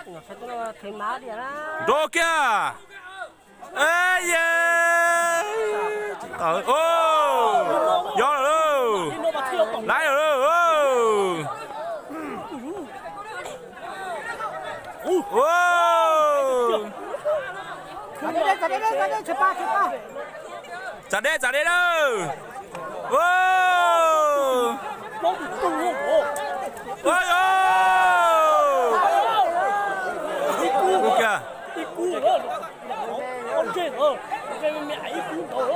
Nrov kiag. Yog lawm. Laiv lawm. Txav deb, txav deb lawm.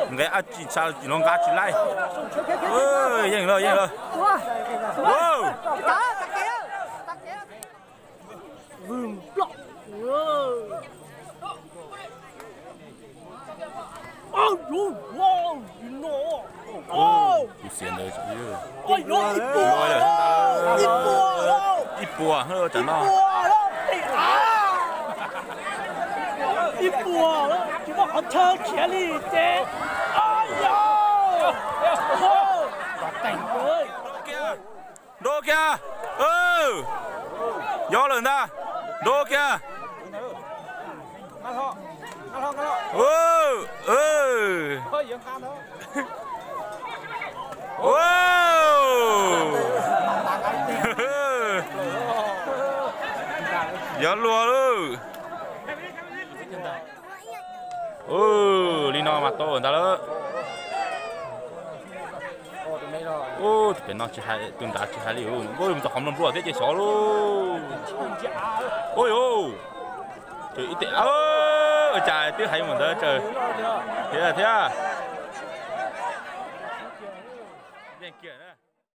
Nqe ab tsi tsa tsis no nqa tsis laij. Yeej lawm, yeej lawm. Tus xiav ntawd ib puas, ib puas tsam no. Ib puas tsis muaj qhov chaw khiav li ces. Nrov kiag. Yog lawm ntag. Nrov kiag. Yog luag lawm. Li no mas tau ntag lawm. Tus pem no tsis hais, tus nrad tsis hais li. Nkauj mus txog qhov npluag npluag thiab ces xyov lauj. Ua yuav, ces ib teg, cas twb hais mus ntawd tsaws thiab thiab.